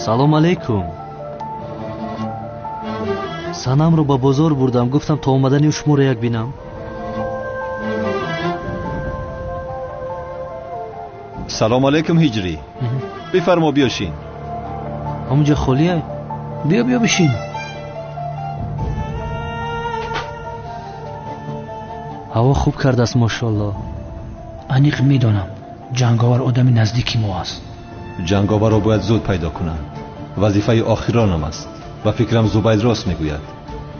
Салом алейкум. Санамро ба бозор бурдам, гуфтам то омадани шуморо як бинам. Салом алейкум, Ҳиҷрӣ. Бифармо, биёшин. Ҳамунҷа холия? Биё, биё бишин. Ҳаво хуб кардааст, мошоалло. Аниқ медонам, ҷанговар одами наздики мо аст. Ҷанговарро бояд зуд пайдо кунам. Вазифаи охиронам аст. Ба фикрам Зубайд рост мегӯяд.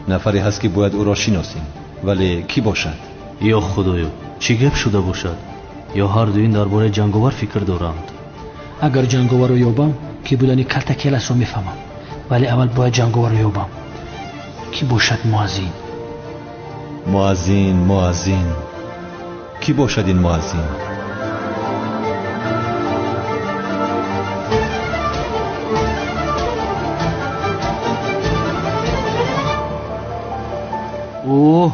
Нафаре ҳаст, ки бояд ӯро шиносем. Вале кӣ бошад? Ё худоё, чӣ гап шуда бошад? Ё ҳар дуин дар бораи ҷанговар фикр доранд? Агар ҷанговарро ёбам, ки будани калтакеласро мефаҳмам. Вале аввал бояд ҷанговарро ёбам. Кӣ бошад муаззин? Муаззин, муаззин. Кӣ бошад ин муаззин? Оҳ,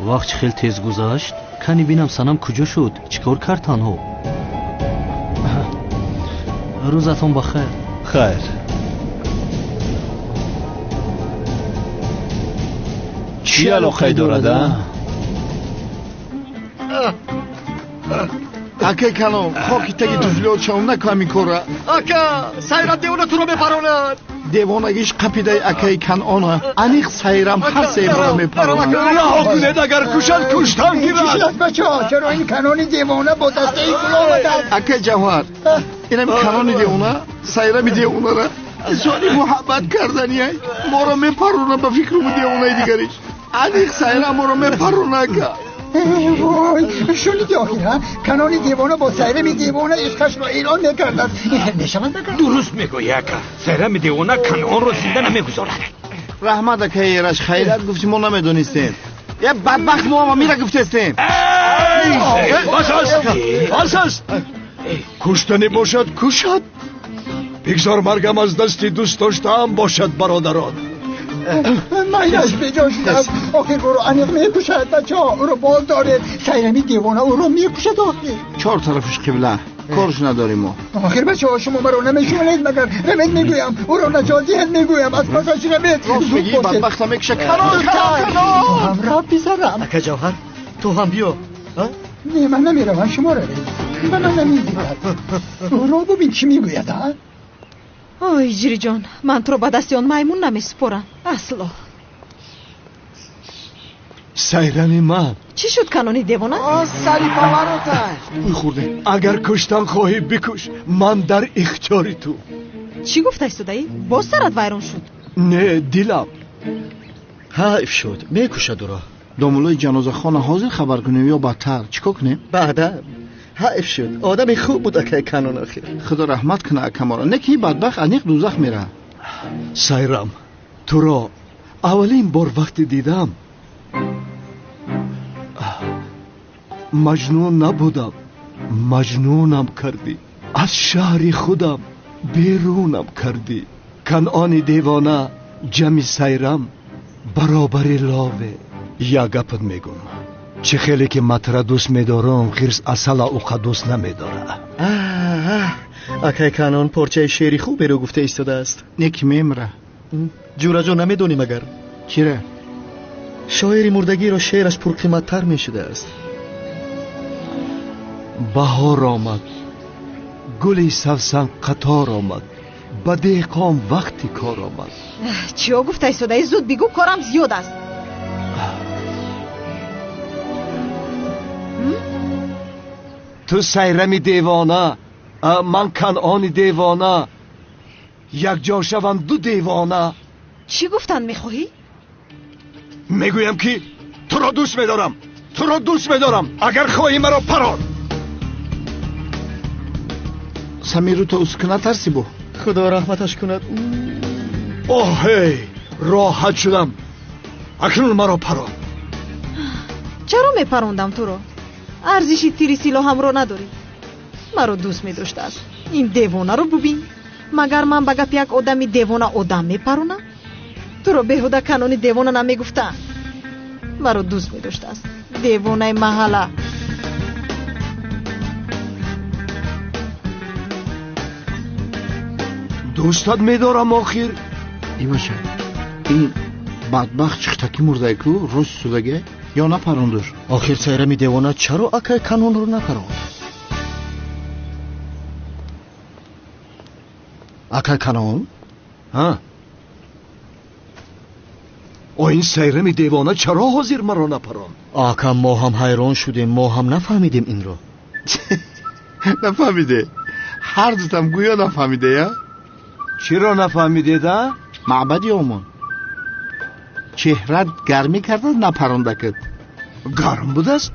вақт хеле тез гузашт. Кани бинам санам куҷо шуд? Чӣ кор кард танҳо? Рӯзатон ба хайр. Хайр. Чӣ алоқае дорад, а? Акай калон, хоки таги туфлиот шавам, накунам ин корра. Ака, Сайрам девона туро мепаронад. Девонагиш қапидаи акаи Канъона. Аниқ Сайрам ҳар себаро мепаронад. Раҳо кунед, агар кушад, куштан гирад. Чӣ шуд, бачаҳо? Чаро ин Канони девона бо дастаи гул омаданд? Акаи Ҷавҳар, инам Канони девона, Сайрами девонара изҳори муҳаббат карданияй. Моро мепарона ба фикруму девонаи дигариш. Аниқ Сайрам моро мепарона, ака. Вой, шуниди охир, ҳа? Канони девона бо Сайрами девона ишқашро эълон мекардад. Ин хел мешавад магар? Дуруст мегӯӣ, ака. Сайрами девона Канонро зинда намегузорад. Раҳмат, акаи Эраш, хайрат гуфти, мо намедонистем. Е бадбахт, мо ама мира гуфтестем. Бас аст, бас аст. Куштанӣ бошад, кушад. Бигзор маргам аз дасти дӯст доштаам бошад, бародарон. Майнаш беҷо шудам. Охир ӯро аниқ мекушад, бачаҳо. Ӯро боз доред. Сайрами девона ӯро мекушад охир. Чор тарафаш қибла. Корш надорем мо. Охир бачаҳо, шумо маро намешунавед магар? Равед мегӯям, ӯро наҷот диҳед мегӯям, аз пасаш равед. Рост мегӣ, бадбахта мекуша. Канон, канон, канон. Ту ҳам рав, писарам. Ака Ҷавҳар, ту ҳам биё. Не, ман намеравам, шумо равед. Ба ман намедиҳад. Ӯро бубин чӣ мегӯяд, а? Ой, Ҳиҷриҷон, ман туро ба дасти он маймун намесупорам. Асло. Сайрами ман. Чӣ шуд, Канони девона? Сари павароташ. Ӯй хӯрде. Агар куштан хоҳӣ, бикуш. Ман дар ихтиёри ту. Чӣ гуфта истодаӣ? Боз сарат вайрон шуд? Не, дилам. Ҳайф шуд, мекушад ӯро. Домулои ҷанозахона ҳозир хабар кунем ё баъдтар? Чӣ кор кунем? Баъдан. Ҳайф шуд, одами хуб буд акаи Канон охир. Худо раҳмат кунад акаморо. Не ки бадбахт аниқ дӯзах меравад. Сайрам, туро аввалин бор вақте дидам, маҷнун набудам, маҷнунам кардӣ. Аз шаҳри худам берунам кардӣ. Канъони девона ҷамъи Сайрам баробари лове. Як гапат мегӯм. Чӣ хеле ки матра дӯст медорам, ғирс асала уқа дӯст намедора. Акай Канон порчаи шеъри хуберо гуфта истодааст. Не ки мемра. Ҷураҷон, намедонӣ магар? Чира? Шоири мурдагиро шеъраш пурқиматтар мешудааст. Баҳор омад, гули савсан қатор омад, ба деҳқон вақти кор омад. Чиё гуфта истодаӣ? Зуд бигӯ, корам зиёд аст. Ту Сайрами девона, ман Канъони девона, якҷо шаванд ду девона. Чӣ гуфтан мехоҳӣ? Мегӯям ки туро дӯст медорам, туро дӯст медорам. Агар хоҳӣ маро парон. Самиру то уск натарсӣ бо? Худо раҳматаш кунад. Оҳ, роҳат шудам. Акнун маро парон. Чаро мепарондам туро? Арзиши тири силоҳамро надорӣ. Маро дӯст медоштааст. Ин девонаро бубин. Магар ман ба гапи як одами девона одам мепаронам? Туро беҳуда Канони девона намегуфтаам. Маро дӯст медоштааст. Девонаи маҳалла. Дӯстат медорам охир. Ибаша, ин бадбахт чихтакӣ мурдае ку рост судаге ё напарондуш? Охир Сайрами девона чаро акай Канонро напаронд? Акай Канон? Ҳа? О, ин Сайрами девона чаро ҳозир маро напаронд? Ака, мо ҳам ҳайрон шудем, мо ҳам нафаҳмидем инро. Нафаҳмиде? Ҳар дутам гӯё нафаҳмиде, я? Чиро нафаҳмидед, а? Маъбади омон. Чеҳрат гармӣ кардааст, напарондакат. Гарм будааст?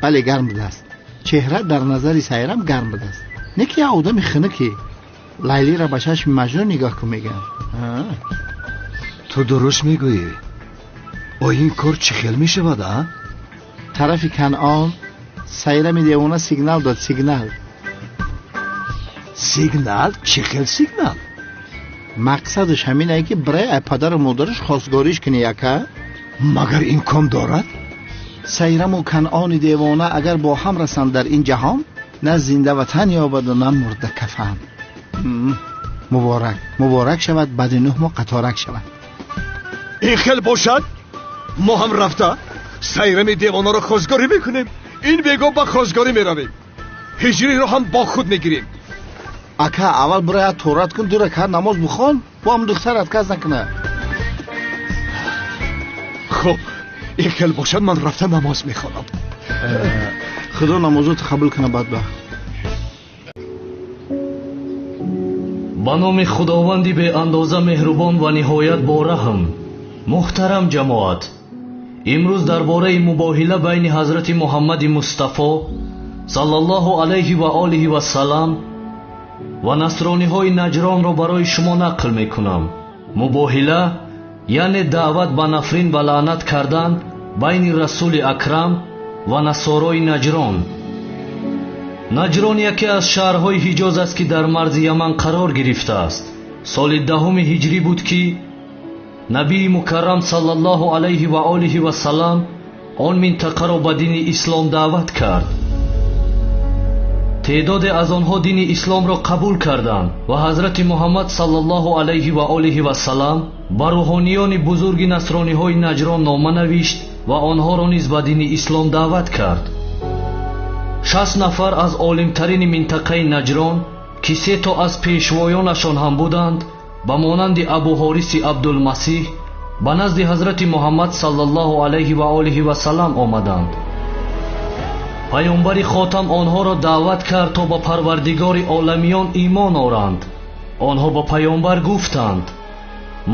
Бале, гарм будааст. Чеҳрат дар назари Сайрам гарм будааст. Не ки як одами хунуке. Лайлиро ба чашми Маҷнун нигоҳ кун, мегӯям. Ту дуруст мегӯӣ. О, ин кор чӣ хел мешавад, а? Тарафи Канъон Сайрами девона сигнал дод, сигнал. Сигнал? Чӣ хел сигнал? Мақсадаш ҳаминае ки бирай ай падару модараш хостгориш кунӣ, яка. Магар имкон дорад? Сайраму Канъони девона агар бо ҳам расанд дар ин ҷаҳон, на зинда ватан ёбаду на мурда кафан. Муборак, муборак шавад, баъди 9 моҳ қаторак шавад. Ин хел бошад, мо ҳам рафта Сайрами девонаро хостгорӣ мекунем. Ин бего ба хостгорӣ меравем. Ҳиҷриро ҳам бо худ мегирем. Ака, аввал бирая торат кун, ду ракат намоз бихон, бо ҳам духтарат каз накуна. Хуб, ин хел бошад, ман рафта намоз мехонам. Худо намозото қабул куна, бадбахт. Ба номи Худованди беандоза меҳрубон ва ниҳоят бораҳм. Муҳтарам ҷамоат, имрӯз дар бораи мубоҳила байни ҳазрати Муҳаммади Мустафо саллаллоҳу алайҳи ва олиҳи вассалам ва насрониҳои Наҷронро барои шумо нақл мекунам. Мубоҳила яъне даъват ба нафрин ва лаънат кардан байни Расули Акрам ва насорои Наҷрон. Наҷрон яке аз шаҳрҳои Ҳиҷоз аст, ки дар марзи Яман қарор гирифтааст. Соли 10 ҳиҷрӣ буд, ки набии мукаррам саллаллоҳу алайҳи ва олиҳи вассалам он минтақаро ба дини ислом даъват кард. Теъдоде аз онҳо дини исломро қабул карданд ва ҳазрати Муҳаммад саллаллоҳу алайҳи ва олиҳи вассалам ба рӯҳониёни бузурги насрониҳои Наҷрон нома навишт ва онҳоро низ ба дини ислом даъват кард. 60 нафар аз олимтарини минтақаи Наҷрон, ки 3 то аз пешвоёнашон ҳам буданд, ба монанди Абуҳориси Абдулмасиҳ, ба назди ҳазрати Муҳаммад саллаллоҳу алайҳи ва олиҳи вассалам омаданд. Паёмбари хотам онҳоро даъват кард то ба Парвардигори оламиён имон оранд. Онҳо ба паёмбар гуфтанд: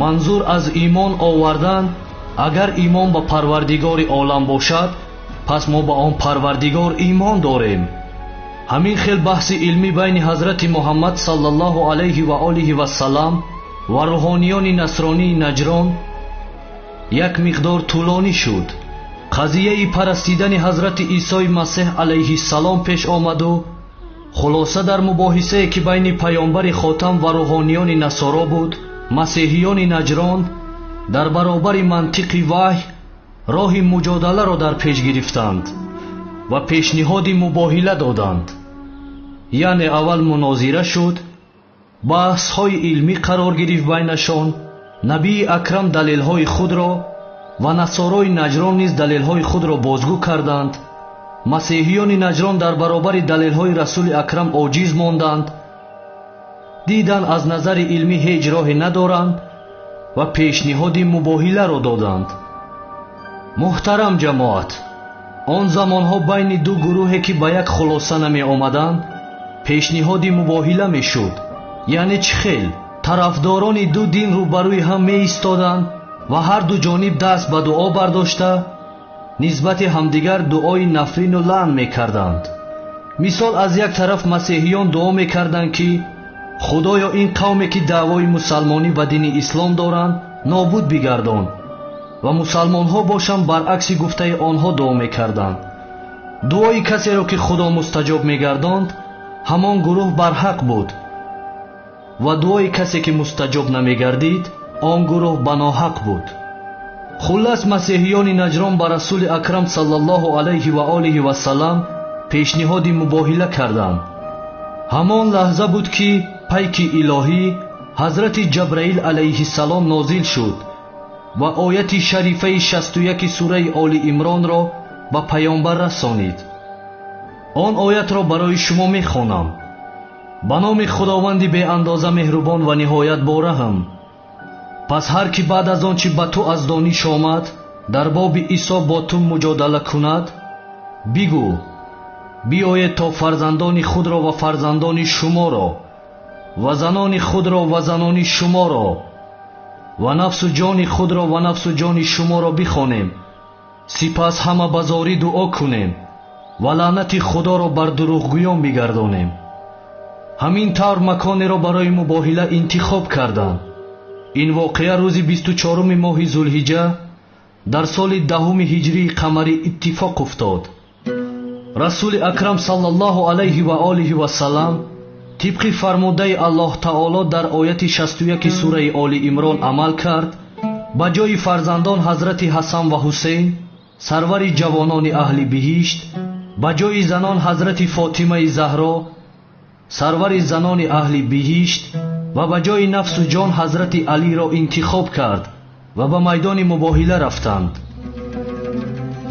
манзур аз имон овардан, агар имон ба Парвардигори олам бошад, пас мо ба он Парвардигор имон дорем. Ҳамин хел баҳси илмӣ байни ҳазрати Муҳаммад саллаллоҳу алайҳи ва олиҳи вассалам ва рӯҳониёни насронии Наҷрон як миқдор тӯлонӣ шуд. Қазияи парастидани ҳазрати Исои Масеҳ алайҳиссалом пеш омаду хулоса дар мубоҳисае, ки байни паёмбари хотам ва рӯҳониёни насоро буд, масеҳиёни Наҷрон дар баробари мантиқи ваҳй роҳи муҷодаларо дар пеш гирифтанд ва пешниҳоди мубоҳила доданд. Яъне аввал мунозира шуд, баҳсҳои илмӣ қарор гирифт байнашон. Набии Акрам далелҳои худро ва насорои Наҷрон низ далелҳои худро бозгӯ карданд. Масеҳиёни Наҷрон дар баробари далелҳои Расули Акрам оҷиз монданд. Дидан аз назари илмӣ ҳеҷ роҳе надоранд ва пешниҳоди мубоҳиларо доданд. Муҳтарам ҷамоат, он замонҳо байни ду гурӯҳе, ки ба як хулоса намеомаданд, пешниҳоди мубоҳила мешуд. Яъне чӣ хел? Тарафдорони ду дин рӯбарӯи ҳам меистоданд ва ҳар ду ҷониб даст ба дуо бардошта нисбати ҳамдигар дуои нафрину лаън мекарданд. Мисол, аз як тараф масеҳиён дуо мекарданд, ки худоё, ин қавме ки даъвои мусалмонӣ ва дини ислом доранд, нобуд бигардон, ва мусалмонҳо бошанд баръакси гуфтаи онҳо дуо мекарданд. Дуои касеро ки Худо мустаҷоб мегардонд, ҳамон гурӯҳ барҳақ буд, ва дуои касе ки мустаҷоб намегардид, он гурӯҳ ба ноҳақ буд. Хуллас, масеҳиёни Наҷрон ба Расули Акрам саллаллоҳу алайҳи ва олиҳи вассалам пешниҳоди мубоҳила карданд. Ҳамон лаҳза буд, ки пайки илоҳӣ ҳазрати Ҷабраил алайҳиссалом нозил шуд ва ояти шарифаи 61 сураи Оли Имронро ба паёмбар расонид. Он оятро барои шумо мехонам. Ба номи Худованди беандоза меҳрубон ва ниҳоят бораҳм. Пас ҳар ки баъд аз он чи ба ту аз дониш омад, дар боби Исо бо ту муҷодала кунад, бигӯ: биёед то фарзандони худро ва фарзандони шуморо ва занони худро ва занони шуморо ва нафсу ҷони худро ва нафсу ҷони шуморо бихонем. Сипас ҳама ба зорӣ дуо кунем ва лаънати Худоро бар дурӯғгӯён бигардонем. Ҳамин тавр маконеро барои мубоҳила интихоб карданд. Ин воқеа рӯзи 24 моҳи Зулҳиҷа дар соли 10 ҳиҷрии қамарӣ иттифоқ уфтод. Расули Акрам саллаллоҳу алайҳи ва олиҳи васаллам тибқи фармудаи Аллоҳ таоло дар ояти 61 сураи Оли Имрон амал кард. Ба ҷои фарзандон ҳазрати Ҳасан ва Ҳусейн, сарвари ҷавонони аҳли биҳишт, ба ҷои занон ҳазрати Фотимаи Заҳро, сарвари занони аҳли биҳишт, ва ба ҷои нафсу ҷон ҳазрати Алиро интихоб кард ва ба майдони мубоҳила рафтанд.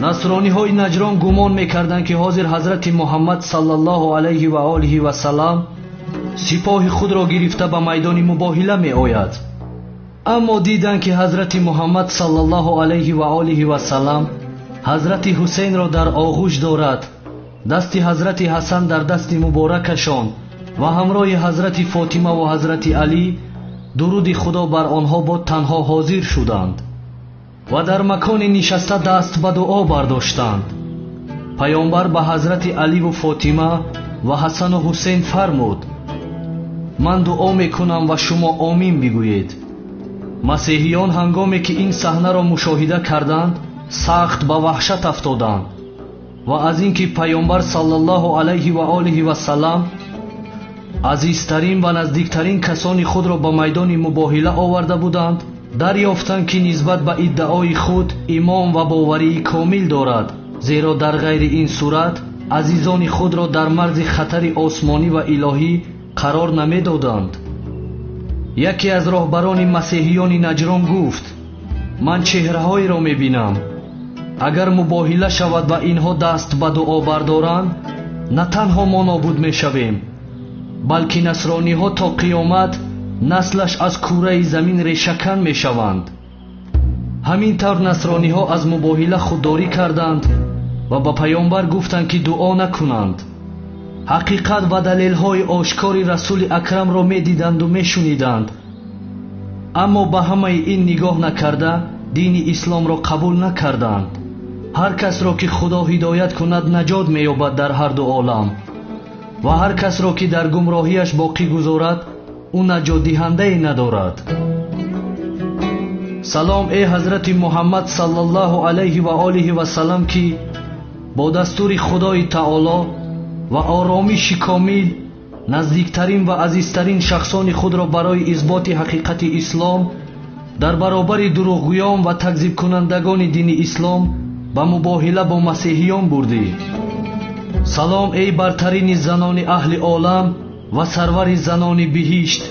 Насрониҳои Наҷрон гумон мекарданд, ки ҳозир ҳазрати Муҳаммад саллаллоҳу алайҳи ва олиҳи васаллам сипоҳи худро гирифта ба майдони мубоҳила меояд. Аммо диданд, ки ҳазрати Муҳаммад саллаллоҳу алайҳи ва олиҳи васаллам ҳазрати Ҳусейнро дар оғӯш дорад, дасти ҳазрати Ҳасан дар дасти муборакашон ва ҳамроҳи ҳазрати Фотима ва ҳазрати Алӣ, дуруди Худо бар онҳо бод, танҳо ҳозир шуданд ва дар макони нишаста даст ба дуо бардоштанд. Паёмбар ба ҳазрати Аливу Фотима ва Ҳасану Ҳусейн фармуд: ман дуо мекунам ва шумо омин бигӯед. Масеҳиён ҳангоме ки ин саҳнаро мушоҳида карданд, сахт ба ваҳшат афтоданд ва аз ин ки паёмбар саллаллоҳу алайҳи ва олиҳи васаллам азизтарин ва наздиктарин касони худро ба майдони мубоҳила оварда буданд, дарёфтанд, ки нисбат ба иддаои худ имон ва боварии комил дорад, зеро дар ғайри ин сурат азизони худро дар марзи хатари осмонӣ ва илоҳӣ қарор намедоданд. Яке аз роҳбарони масеҳиёни Наҷрон гуфт: ман чеҳраҳоеро мебинам, агар мубоҳила шавад ва инҳо даст ба дуо бардоранд, на танҳо мо нобуд мешавем, балки насрониҳо то қиёмат наслаш аз кураи замин решакан мешаванд. Ҳамин тавр насрониҳо аз мубоҳила худдорӣ карданд ва ба паёмбар гуфтанд, ки дуо накунанд. Ҳақиқат ва далелҳои ошкори Расули Акрамро медиданду мешуниданд, аммо ба ҳамаи ин нигоҳ накарда дини исломро қабул накарданд. Ҳар касро ки Худо ҳидоят кунад, наҷот меёбад дар ҳар ду олам, ва ҳар касро ки дар гумроҳияш боқӣ гузорад, ӯ наҷотдиҳандае надорад. Салом эй ҳазрати Муҳаммад саллаллоҳу алайҳи ва олиҳи васаллам, ки бо дастури Худои таоло ва оромиши комил наздиктарин ва азизтарин шахсони худро барои исботи ҳақиқати ислом дар баробари дурӯғгӯён ва такзибкунандагони дини ислом ба мубоҳила бо масеҳиён бурдӣ. Салом эй бартарини занони аҳли олам ва сарвари занони биҳишт,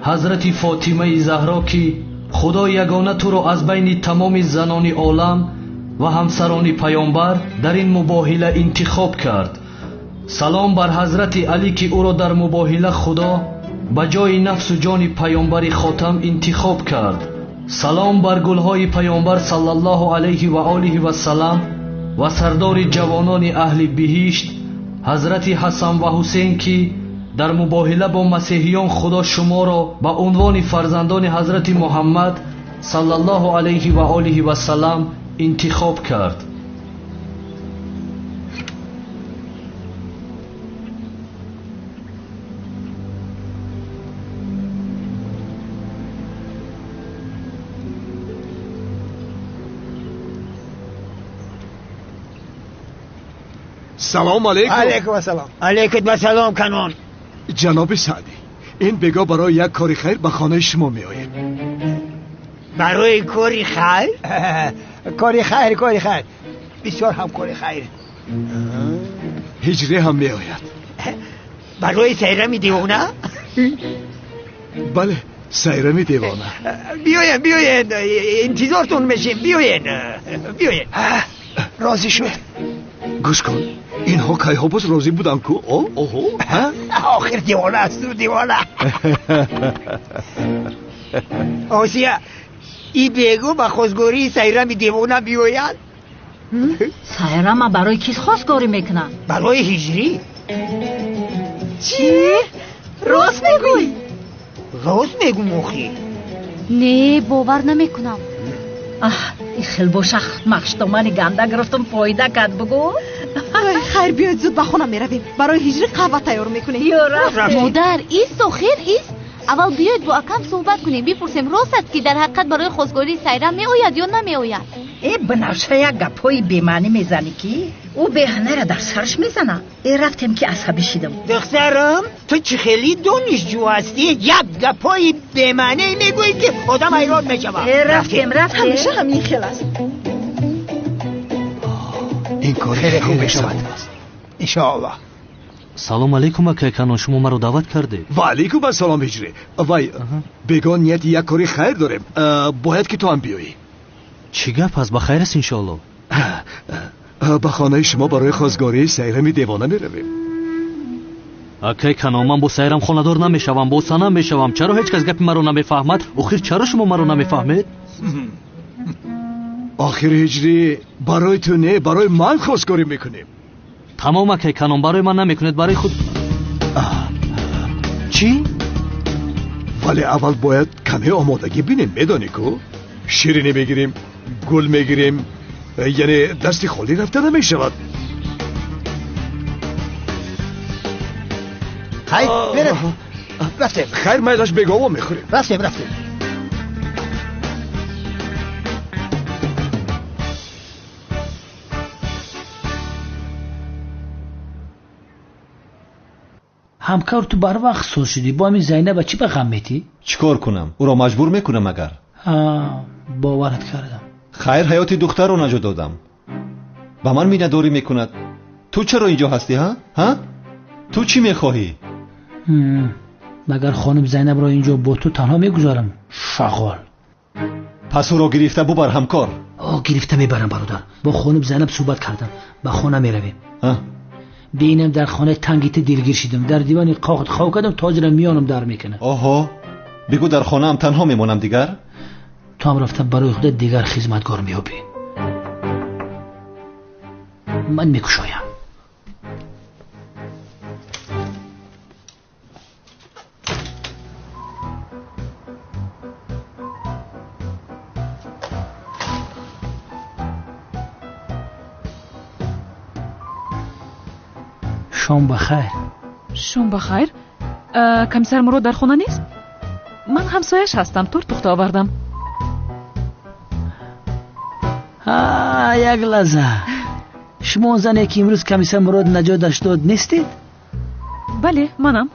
ҳазрати Фотимаи Заҳро, ки Худо ягона туро аз байни тамоми занони олам ва ҳамсарони паёмбар дар ин мубоҳила интихоб кард. Салом бар ҳазрати Алӣ, ки ӯро дар мубоҳила Худо ба ҷои нафсу ҷони паёмбари хотам интихоб кард. Салом бар гулҳои паёмбар саллаллоҳу алайҳи ва олиҳи васаллам ва сардори ҷавонони аҳли биҳишт ҳазрати Ҳасан ва Ҳусейн, ки дар мубоҳила бо масеҳиён Худо шуморо ба унвони фарзандони ҳазрати Муҳаммад саллаллоҳу алайҳи ва олиҳи васаллам интихоб кард. Салом алейкум. Алейкум ассалом. Алейкум ассалом, Канон. Ҷаноби Саъдӣ, ин бего барои як кори хайр ба хонаи шумо меоем. Барои кори хайр? Кори хайр, кори хайр. Бисёр ҳам кори хайр. Ҳиҷрӣ ҳам меояд. Барои сайрами девона? Бале, Сайрами девона. Биёен, биёен, интизортон мешем. Биёен, биёен. Розӣ шуд. Гӯш кун, инҳо кайҳо боз розӣ буданд ку? Оҳо, охир девона аст, девона. Осия, и бегу ба хостгории Сайрами девона биёяд. Сайрама барои кис хостгорӣ мекунад? Барои Ҳиҷрӣ. Чӣ? Рост мегӯӣ? Рост мегӯм охир. Не, бовар намекунам. Аҳ, хел боша, махштомани ганда гирифтам, фоида кард, бугӯ. Хайр, биёед зуд ба хона меравем. Барои Ҳиҷрӣ қаҳва тайёр мекунем. Модар, ист, охир ист. Аввал биёед бо акам суҳбат кунем, бипурсем рост аст ки дар ҳақиқат барои хостгории Сайрам меояд ё намеояд. Э, Банафша, як гапҳои бемаънӣ мезанӣ, ки ӯ беҳанара дар сараш мезана. Э, рафтем, ки асабӣ шидам. Духтарам, ту чӣ хеле донишҷӯ ҳастӣ, як гапҳои бемаънӣ мегӯӣ, ки одам ҳайрон мешавад. Э, рафтем, рафтем. Ҳамеша ҳамин хел аст. Ин кор хеле хуб мешавад, иншоаллоҳ. Салом алейкум, акай Канон, шумо маро даъват кардед. Ва алейкум ассалом, Ҳиҷрӣ. Вай, бегон нияти як кори хайр дорем, бояд ки ту ҳам биёӣ. Чӣ гап аст? Ба хайр аст, иншоаллоҳ. Ба хонаи шумо барои хостгории Сайрами девона меравем. Акай Канон, ман бо Сайрам хонадор намешавам, бо Санам мешавам. Чаро ҳеҷ кас гапи маро намефаҳмад? Охир чаро шумо маро намефаҳмед? Охир Ҳиҷрӣ, барои ту не, барои ман хостгорӣ мекунем. Тамом, акай Канон, барои ман намекунед, барои худ. Чӣ? Вале аввал бояд каме омодагӣ бинем, медонӣ ку? Ширинӣ мегирем, гул мегирем, яъне дасти холӣ рафта намешавад. Хайр, мерем. Рафтем. Хайр, майлаш, бегово мехӯрем. Рафтем, рафтем. Ҳамкор, ту барвақт соз шудӣ. Бо ҳамин Зайнаба чӣ ба ғам метӣ? Чӣ кор кунам? Ӯро маҷбур мекунам агар. Боварат кардам. Хайр, ҳаёти духтарро наҷот додам. Ба ман миннатдорӣ мекунад. Ту чаро инҷо ҳастӣ, ҳа? Ҳа? Ту чӣ мехоҳӣ? Магар хонум Зайнабро инҷо бо ту танҳо мегузорам? Шағол. Пас ӯро гирифта бубар, ҳамкор. О, гирифта мебарам, бародар. Бо хонум Зайнаб суҳбат кардам. Ба хона меравем. Бинам, дар хонаи танги ту дилгир шидам. Дар дивани қоғ хоб кардам, тоҷира миёнам дар мекунад. Оҳо, бигӯ дар хонаам танҳо мемонам дигар. Ту ҳам рафта барои худат дигар хизматгор меёбӣ. Ман мекушоям. Шом ба хайр. Шом ба хайр. Комиссар Мурод дар хона нест? Ман ҳамсояш ҳастам, торт пухта овардам. Як лаҳза. Шумо он зане ки имрӯз комиссар Мурод наҷоташ дод нестед? Бале, манам.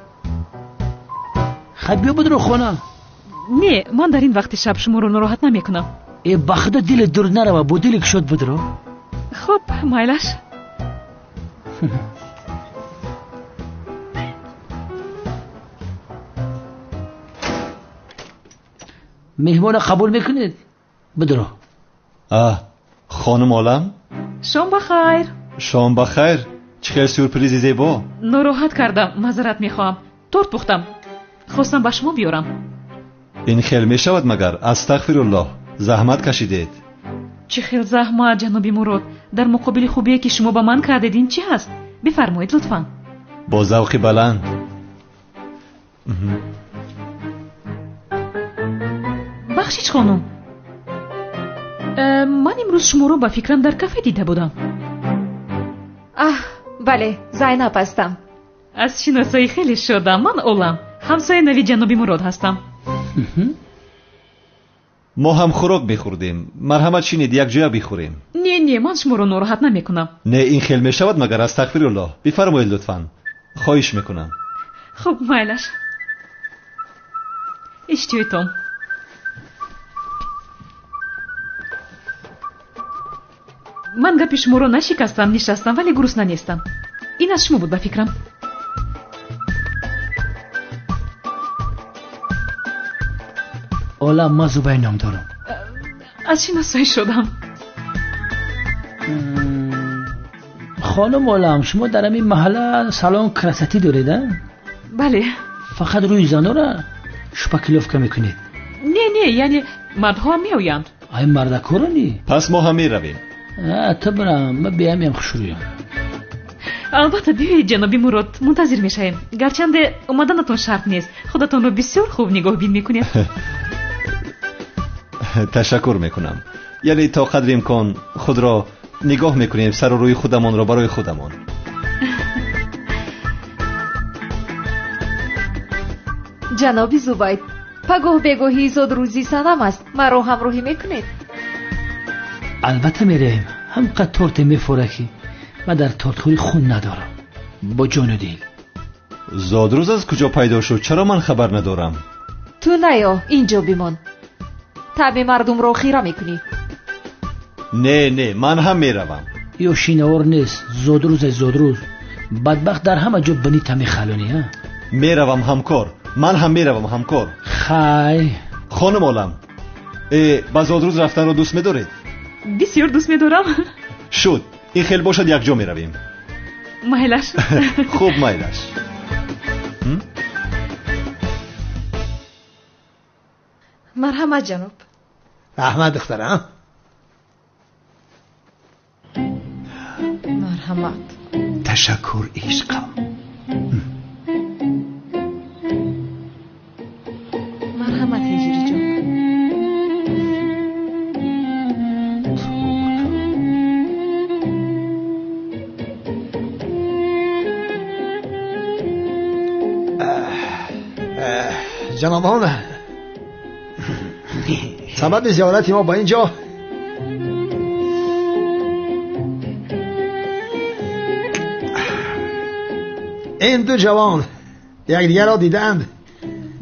Хай, биё будро хона. Не, ман дар ин вақти шаб шуморо нороҳат намекунам. Э, ба худо дилет дур нарава, бо дили кушод будро. Хуб, майлаш. Меҳмона қабул мекунед? Бидро. Хонум Олам? Шом ба хайр. Шом ба хайр. Чӣ хел сюрпризи зебо. Нороҳат кардам, маъзарат мехоҳам. Торт пухтам, хостам ба шумо биёрам. Ин хел мешавад магар? Астағфируллоҳ, заҳмат кашидед. Чӣ хел заҳмат, ҷаноби Мурод? Дар муқобили хубие ки шумо ба ман кардед, ин чӣ ҳаст? Бифармоед, лутфан. Бо завқи баланд. Бахшиш, хонум, ман имрӯз шуморо ба фикрам дар кафе дида будам. Аҳ, бале, Зайнаб ҳастам. Аз шиносоӣ хеле шодам. Ман Олам, ҳамсояи нави ҷаноби Мурод ҳастам. Мо ҳам хӯрок мехӯрдем. Марҳамат, шинед, якҷоя бихӯрем. Не, не, ман шуморо нороҳат намекунам. Не, ин хел мешавад магар? Астағфируллоҳ, бифармоед лутфан, хоҳиш мекунам. Хуб, майлаш. Иштиҳоитон. Ман гапи шуморо нашикастам, нишастам, вале гурусна нестам. Ин аз шумо буд ба фикрам. Олам, ман Зубайр ном дорам. Аз шиносоӣ шудам. Хонум Олам, шумо дар ҳамин маҳалла салон красотӣ доред, а? Бале. Фақат рӯи занора шпаклёвка мекунед? Не, не, яъне мардҳо ҳам меоянд. Ай мардакорони? Пас мо ҳам меравем. Ту бирам, ман биамем хушрӯям. Албатта, биёед, ҷаноби Мурод, мунтазир мешавем. Гарчанде омаданатон шарт нест, худатонро бисёр хуб нигоҳбин мекунед. Ташаккур мекунам. Яъне то қадри имкон худро нигоҳ мекунем, сару рӯи худамонро барои худамон. Ҷаноби Зубайд, пагоҳ бегоҳии зодрӯзи Санам аст. Маро ҳамроҳӣ мекунед? Албатта меравем. Ҳамқадр торте мефора ки ман дар тортхӯрӣ хун надорам. Бо ҷону дил. Зодрӯз аз куҷо пайдо шуд? Чаро ман хабар надорам? Ту наё, инҷо бимон. Таби мардумро хира мекунӣ. Не, не, ман ҳам меравам. Ё шиновар нест. Зодрӯз ай зодрӯз. Бадбахт дар ҳама ҷо бинита мехалонӣ, а? Меравам ҳамкор. Ман ҳам меравам ҳамкор. Хай. Хонум Олам, ба зодрӯз рафтанро дӯст медоред? Бисёр дӯст медорам. Шуд. Ин хел бошад, якҷо меравем. Майлаш. Хуб, майлаш. Марҳамат, ҷаноб. Раҳмат, духтарам. Марҳамат. Ташаккур, ишқам. Марҳамат, ҳиҷриҷон. Ҷанобон, сабаби зиёрати мо ба ин ҷо ин ду ҷавон якдигарро дидаанд,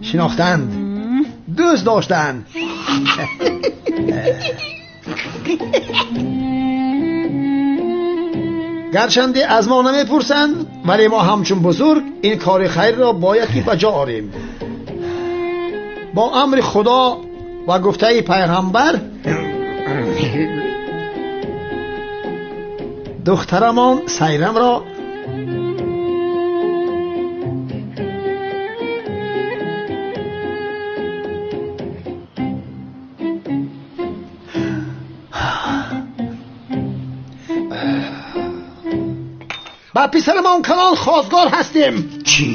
шинохтанд, дӯст доштанд. Гарчанде аз мо намепурсанд, вале мо ҳамчун бузург ин кори хайрро бояд ки ба ҷо орем. Бо амри Худо ва гуфтаи пайғамбар духтарамон Сайрамро ба писарамон Канон хостгор ҳастем. Чӣ?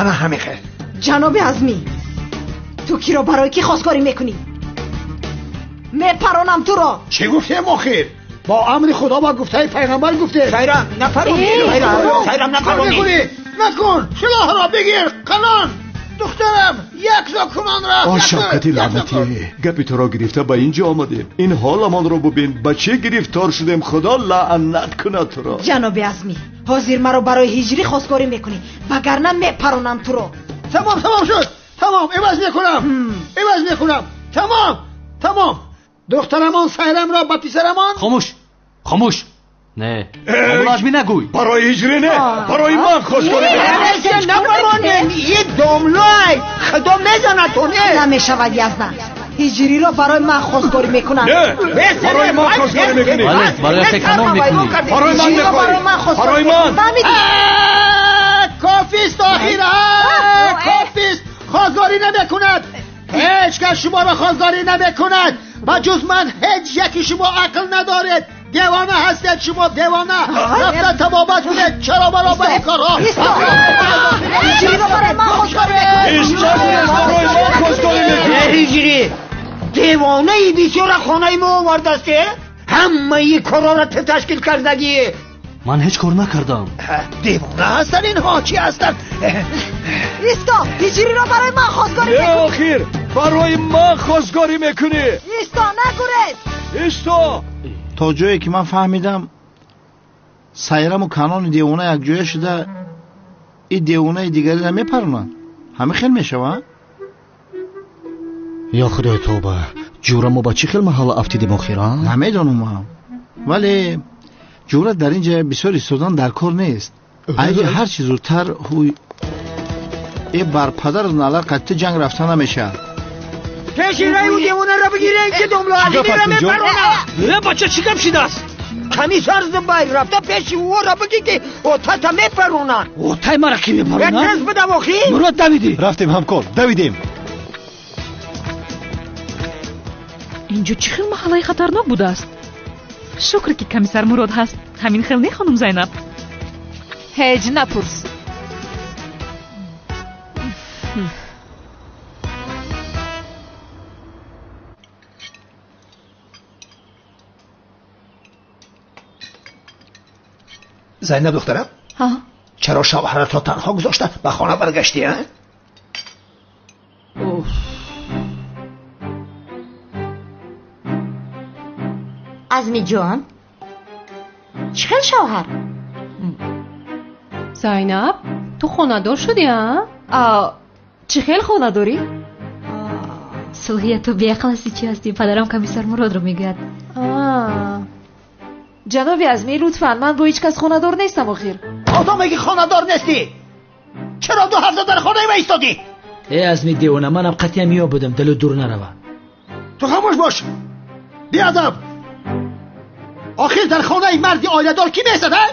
Ана ҳамин хел. Ҷаноби Азмӣ, ту киро барои кӣ хостгорӣ мекунӣ? Мепаронам туро. Чӣ гуфтем охир? Бо амри Худо ва гуфтаи пайғамбар гуфтем. Сайрам, напаронӣ. Сайрам, напаронӣ. Накун, силоҳро бигир, Канон. Духтарам, якҷо Канонро. О, Шавкати лаънатӣ, гапи туро гирифта ба ин ҷо омадем. Ин ҳоламонро бубин, ба чӣ гирифтор шудем. Худо лаънат кунад туро. Ҷаноби Азмӣ, ҳозир маро барои ҳиҷрӣ хостгорӣ мекунӣ, вагарна мепаронам туро. Тамом, тамом шуд. Тамом, иваз мекунам. Иваз мекунам. Тамом, тамом. Духтарамон Сайрамро ба писарамон. Хомӯш, хомӯш. Не, лажми нагӯй. Барои ҳиҷрӣ не, барои ман хостгорӣ. Напаронем, и домлай. Худо мезанад ту, не? Намешавад, Яздан. Ҳиҷриро барои ман хостгорӣ мекунанд. Не, барои ман хостгорӣ мекунӣ. Бале, барои се Канон мекунӣ. Барои ман мехоҳӣ. Барои ман. Кофист, охир, кофист. Хостгорӣ намекунад. Ҳеҷ кас шуморо хостгорӣ намекунад. Ба ҷуз ман ҳеҷ яки шумо ақл надоред. Девона ҳастед шумо, девона. Рафта табобат кунед. Чаро маро ба ин корҳо? Ҳиҷриро барои ман хостгорӣ мекунӣ. Барои ман хостгорӣ мекунӣ. Ҳиҷрӣ, девонаи бисёра хонаи мо овардаст. Ҳамаи корҳоро ту ташкил кардагӣ. Ман ҳеҷ кор накардам. Девона ҳастанд инҳо, чӣ ҳастанд? Исто, ҳиҷриро барои ман хостгорӣ мекунӣ. Не, охир, барои ман хостгорӣ мекунӣ. Исто, нагурез. Исто. То ҷое ки ман фаҳмидам, Сайраму Канони девона якҷоя шуда ин девонаи дигариро мепаронанд. Ҳамин хел мешавад? Ё Худои тавба, ҷура мо ба чӣ хел маҳалла афтидем охир, а? Намедонам ман. Вале ҷӯра дар ин ҷа бисёр истодан дар кор нест. Айҷа ҳар чӣ зудтар ҳуй э бар падару нала қатъи ҷанг рафта намешавад. Пеши раю девонаро бигирем ки домло Азмиро мепарона. Э бача, чӣ гап шидааст? Комиссар Зубайр рафта пеши ӯро бигӣ ки отата мепаронанд. Отай мара ки мепаронанд? Тез бидав охир. Мурод, давидӣ. Рафтем, ҳамкор, давидем. Инҷо чӣ хел маҳаллаи хатарнок будааст? Шукр, ки комиссар Мурод ҳаст. Ҳамин хел не, хонум Зайнаб? Ҳеҷ напурс. Зайнаб духтарам, чаро шавҳаратро танҳо гузошта ба хона баргаштӣ? Азмиҷон, чӣ хел шавҳар? Зайнаб, ту хонадор шудӣ, а? Чӣ хел хонадорӣ? Сулҳия, ту беақл ҳастӣ, чӣ ҳастӣ? Падарам комиссар Муродро мегӯяд. Ҷаноби Азмӣ, лутфан, ман бо ҳеҷ кас хонадор нестам охир. Одаме ки хонадор нестӣ, чаро 2 ҳафта дар хонаи ма истодӣ? Э Азми девона, манам қатъиян меёбудам, дилу дур нарава. Ту хомӯш бош, беадаб. Охир дар хонаи марди оиладор кӣ меистад, а?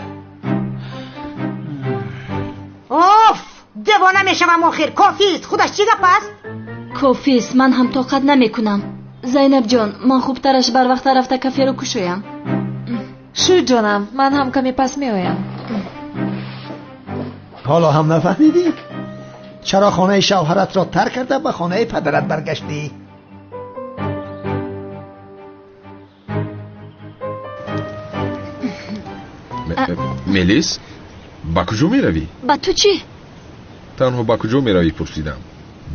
Оф, девона мешавам охир. Кофист, худаш чӣ гап аст? Кофист, ман ҳам тоқат намекунам. Зайнабҷон, ман хубтараш барвақта рафта каферо кушоям. Шуд, ҷонам, ман ҳам каме пас меоям. Ҳоло ҳам нафаҳмидӣ? Чаро хонаи шавҳаратро тарк карда ба хонаи падарат баргаштӣ? Мелис, ба куҷо меравӣ? Ба ту чӣ? Танҳо ба куҷо меравӣ пурсидам.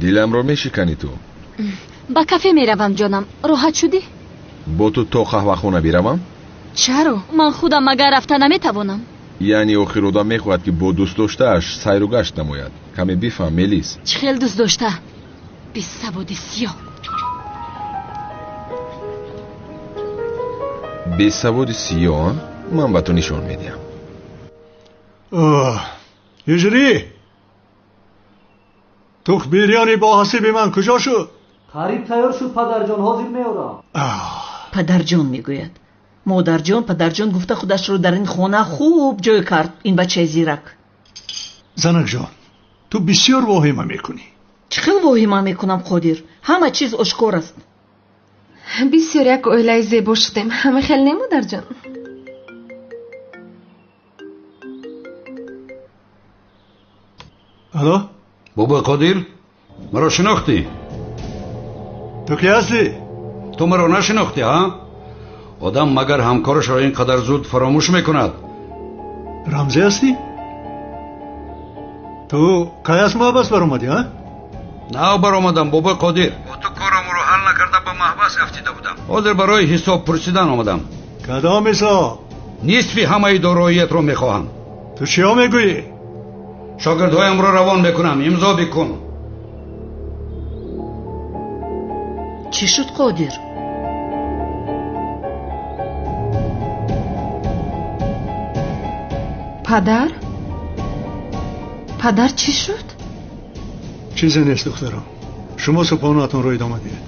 Диламро мешиканӣ ту. Ба кафе меравам, ҷонам. Роҳат шудӣ? Бо ту то қаҳвахона биравам? Чаро? Ман худам магар рафта наметавонам. Яъне охир одам мехоҳад ки бо дӯстдоштааш сайру гашт намояд. Каме бифаҳм, Мелис. Чӣ хел дӯст дошта? Бесаводи сиёҳ. Бесаводи сиёҳ? Ман ба ту нишон медиҳам. Ҳиҷрӣ, тухм бирёни бо ҳасиби ман куҷо шуд? Қариб тайёр шуд, падарҷон, ҳозир меорам. Падарҷон мегӯяд. Модарҷон, падарҷон гуфта худашро дар ин хона хуб ҷой кард, ин бачаи зирак. Занакҷон, ту бисёр воҳима мекунӣ. Чӣ хел воҳима мекунам, Қодир? Ҳама чиз ошкор аст. Бисёр як оилаи зебо шудем. Ҳама хел не, модарҷон? Алло? Бобои Қодир, маро шинохтӣ? Ту кӣ ҳастӣ? Ту маро нашинохтӣ, ҳа? Одам магар ҳамкорашро ин қадар зуд фаромӯш мекунад? Рамзӣ ҳастӣ? Ту кай аз маҳбас баромадӣ, ҳа? Нав баромадам, бобои Қодир. Бо ту корамро ҳал накарда ба маҳбас афтида будам. Ҳозир барои ҳисоб пурсидан омадам. Кадом ҳисоб? Нисфи ҳамаи дороиятро мехоҳам. Ту чиҳо мегӯӣ? Шогирдҳоямро равон мекунам, имзо бикун. Чӣ шуд, Қодир? Падар? Падар чӣ шуд? Чизе нест, духтарам. Шумо субҳонаатонро идома диҳед.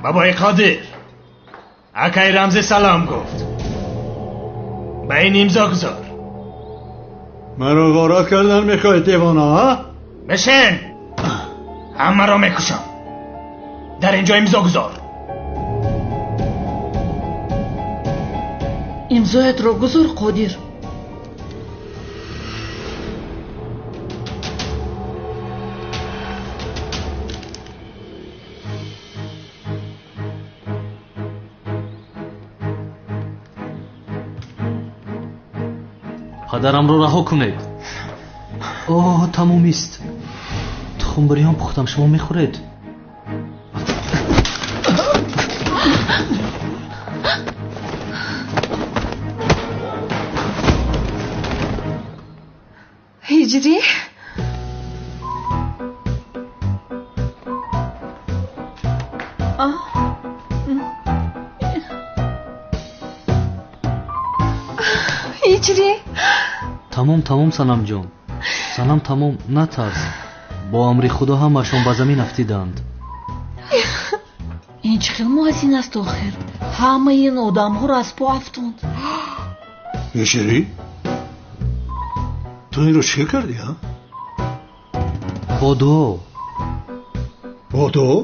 Бобои Қодир, акай Рамзӣ салом гуфт. Ба ин имзо гузор. Маро ғорат кардан мехоҳӣ, девона, ҳа? Бишин, ҳамаро мекушам. Дар инҷо имзо гузор. Имзоятро гузор, Қодир. Падарамро раҳо кунед. Оҳ, тамомист. Тухмбирён пухтам, шумо мехӯред? Ҳиҷрӣ? Ҳиҷрӣ? Тамом, тамом, Санамҷон. Санам, тамом, натарс. Бо амри Худо ҳамаашон ба замин афтиданд. Ин чӣ хел муаззин аст охир? Ҳамаи ин одамҳоро аз по афтонд. Ҳиҷрӣ? Ту инро чӣ кардӣ, а? Бо дуо. Бо дуо?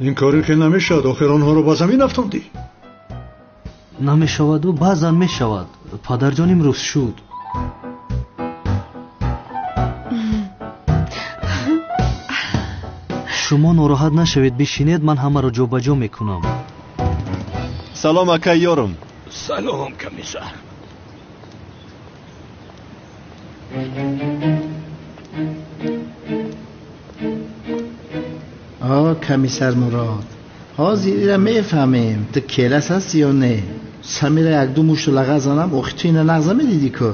Ин коре ки намешавад, охир онҳоро ба замин афтондӣ. Намешаваду баъзан мешавад. Падарҷон имрӯз шуд. Шумо нороҳат нашавед, бишинед, ман ҳамаро ҷобаҷо мекунам. Салом, акай ёрум. Салом, комиссар. О, комиссар Мурод, ҳозир ира мефаҳмем, ту келас ҳастӣ ё не. Самира якду мушту лағаз занам, охи ту ина нағз намедидӣ ку?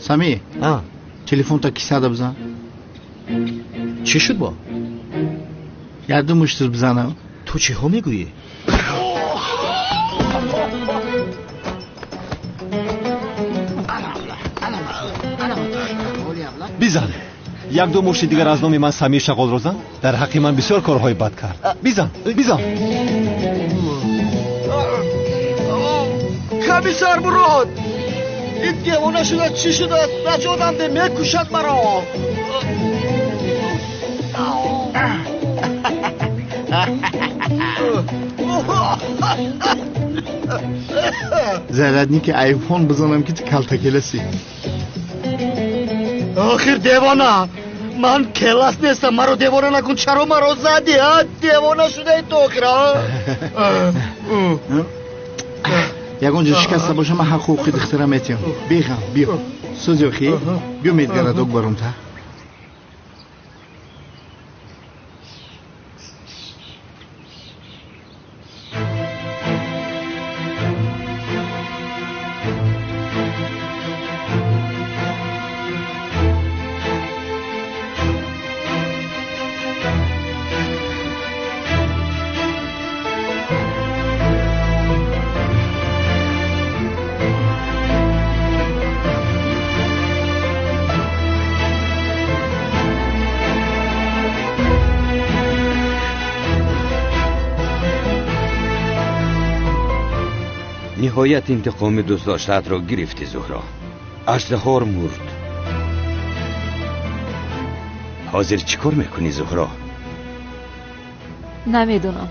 Сами, телефонта кисада бизан. Чӣ шуд бо? Якду мушту бизанам. Ту чиҳо мегӯӣ? Бизан. Якду мушти дигар аз номи ман Самир Шағолро зан. Дар ҳаққи ман бисёр корҳои бад кард. Бизан, бизан. Комиссар Мурод, ин девона шуда чӣ шудааст? Наҷотам де, мекушад маро. Зарядники айфон бизанам ки ту калтакеласи. Охир девона, ман келас нестам, маро девона накун. Чаро маро задӣ, а? Девона шудаи ту охир, а? Ягон ҷо шикаста боша, ман ҳақ ҳуқуқи духтарам метиҳам. Беғам, биё. Сӯзи охи, биё медгарадок баром та. Ниҳоят интиқоми дӯстдоштаатро гирифтӣ, Зуҳро. Аждаҳор мурд. Ҳозир чӣ кор мекунӣ, Зуҳро? Намедонам.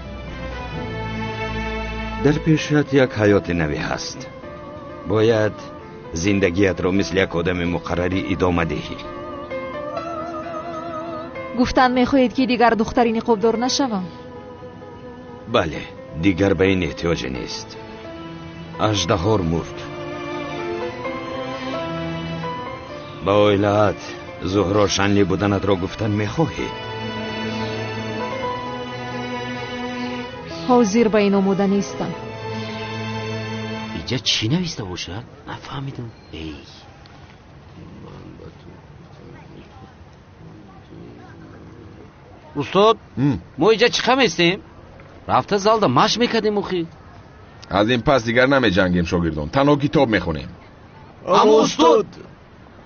Дар пешат як ҳаёти наве ҳаст. Бояд зиндагиятро мисли як одами муқаррарӣ идома диҳӣ. Гуфтан мехоҳед, ки дигар духтари ниқобдор нашавам? Бале, дигар ба ин эҳтиёҷе нест. Аждаҳор мурд. Ба оилаат Зуҳро Шанли буданатро гуфтан мехоҳӣ? Ҳозир ба ин омода нестам. Иҷа чӣ нависта бошад? Нафаҳмидам. Эй, устод, мо иҷа чӣ қаместем? Рафта залда машқ мекардем охи. Аз ин пас дигар намеҷангем, шогирдон. Танҳо китоб мехонем. Аммо устод,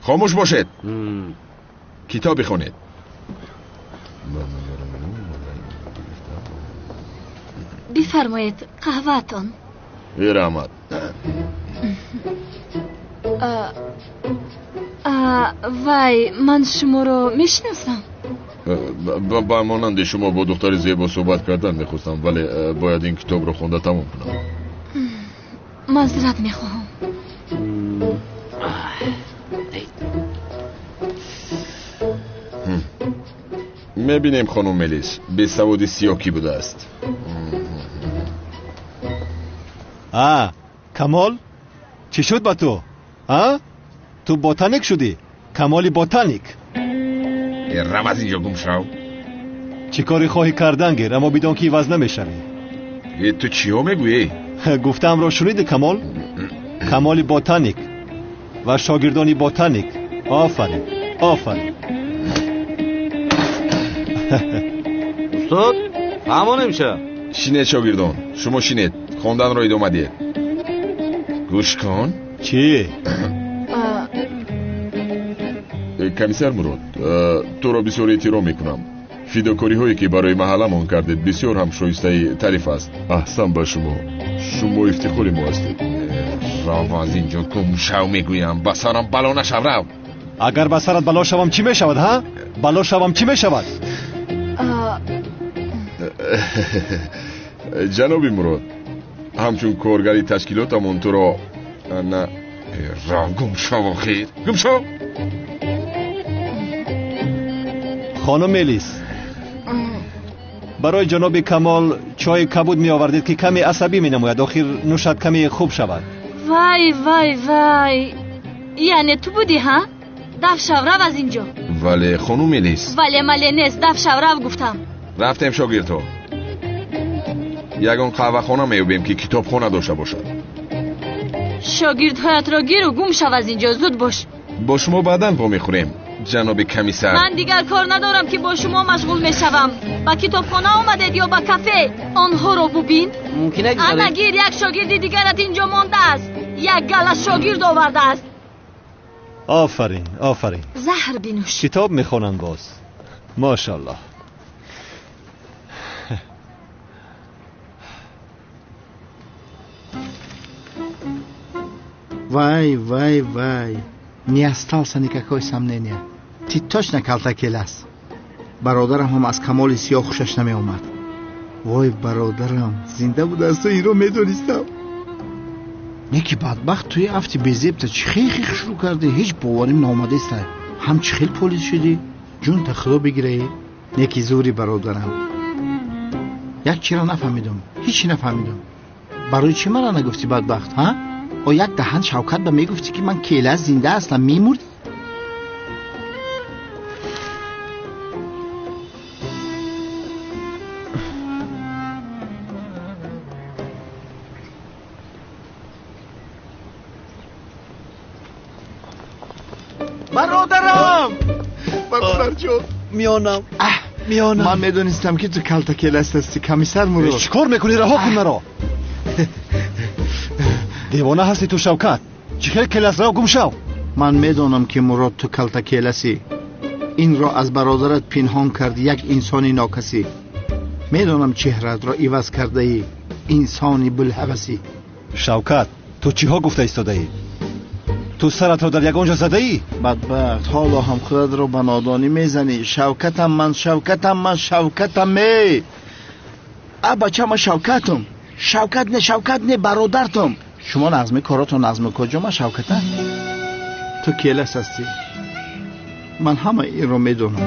хомӯш бошед. Китоб бихонед. Бифармоед, қаҳваатон. Раҳмат. Вай, ман шуморо мешиносам. Ба монанди шумо бо духтари зебо суҳбат кардан мехостам, вале бояд ин китобро хонда тамом кунам. Маъзарат мехоҳам. Мебинем, хонум Мелис, бесаводи сиёҳ кӣ будааст. А, Камол, чӣ шуд ба ту? А? Ту ботаник шудӣ? Камоли ботаник. Рав аз инҷо гум шав. Чӣ коре хоҳӣ кардан гир, аммо бидон ки иваз намешавӣ. Ту чиҳо мегӯӣ? Гуфтаамро шунидӣ, Камол? Камоли ботаник ва шогирдони ботаник. Офарин, офарин. Устод, фаҳмонем ша. Шинед, шогирдон, шумо шинед, хонданро идома диҳед. Гӯш кун. Чӣ? Комиссар Мурод, туро бисёр эҳтиром мекунам. Фидокориҳое ки барои маҳалламон кардед бисёр ҳам шоистаи таъриф аст. Аҳсан ба шумо. Шумо ифтихори мо ҳастед. Рав аз инҷо гум шав мегӯям. Ба сарам бало нашав, рав. Агар ба сарат бало шавам чӣ мешавад, ҳа? Бало шавам чӣ мешавад? Ҷаноби Мурод, ҳамчун коргари ташкилотамон туро на рав гум шав охир. Гум шав. Хонум Мелис, барои ҷаноби Камол чойи кабуд меовардед ки каме асабӣ менамояд. Охир нӯшад каме хуб шавад. Вай, вай, вай, яъне ту будӣ, ҳа? Даф шав, рав аз инҷо. Вале хонум Мелис. Вале мале нест, даф шав, рав гуфтам. Рафтем, шогирдҳо. Ягон қаҳвахона меёбем ки китобхона дошта бошад. Шогирдҳоятро гиру гум шав аз инҷо, зуд бош. Бо шумо баъдан вомехӯрем, ҷаноби комиссар. Ман дигар кор надорам ки бо шумо машғул мешавам. Ба китобхона омадед ё ба кафе? Онҳоро бубин. Мумкин ана гир, як шогирди дигарат инҷо мондааст. Як гала шогирд овардааст. Офарин, офарин. Заҳр бинӯш. Китоб мехонанд боз. Мошаллоҳ. Вай, вай, вай. Не остался никакой сомнения. Ты точно калтакелас. Бародарам ҳам аз Камоли сиёҳ хушаш намеомад. Вой, бародарам, зинда будааст, инро медонистам. Неки бадбахт, туи афти безебта чӣ хел шурӯъ кардӣ? Ҳеҷ боварим наомадеста. Ҳам чӣ хел полис шудӣ? Ҷунта худо бигираӣ. Неки зури бародарам. Як чиро нафаҳмидам, ҳеҷ нафаҳмидам. Барои чӣ мара нагуфтӣ бадбахт, ҳа? О як даҳан Шавкат ба мегуфтӣ ки ман келас зинда ҳастам, мемурдӣ? Бародарам! Бародарҷон! Миёнам, миёнам. Ман медонистам ки ту калтакелас ҳастӣ, комиссар Мурод. Чӣ кор мекунӣ? Раҳо кун маро. Девона ҳастӣ ту, Шавкат. Чӣ хел келас? Рав, гум шав. Ман медонам ки Мурод ту калтакеласӣ. Инро аз бародарат пинҳон карди, як инсони нокасӣ. Медонам чеҳраатро иваз кардаӣ, инсони булҳавасӣ. Шавкат, ту чиҳо гуфта истодаӣ? Ту саратро дар ягон ҷо задаӣ? Бадбахт, ҳоло ҳам худатро ба нодонӣ мезанӣ. Шавкатам ман, Шавкатам ман, Шавкатам э. А бача, ман Шавкатам. Шавкат не, Шавкат не, бародартам. Шумо нағзми коротон нағзми куҷо ман Шавката? Ту келас ҳастӣ. Ман ҳама инро медонам.